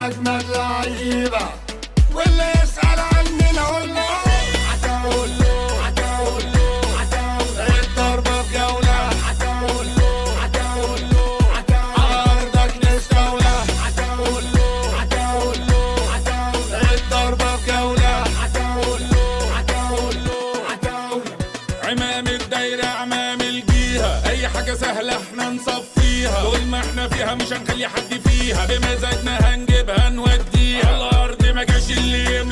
اجمد لعيبة، واللي يسال عننا قول له عتاوله عتاوله عتاوله. الضربة في جولة عتاوله عتاوله عتاوله، على ارضك نستولى عتاوله عتاوله عتاوله. الضربة في جولة عتاوله عتاوله عتاوله. عمام الدايرة عمام الجيهة، أي حاجة سهلة احنا نصفيها، طول ما احنا فيها مش هنخلي حد فيها، بمزاجنا هنجيبها نوديها، الأرض ما جاش اللي يملى.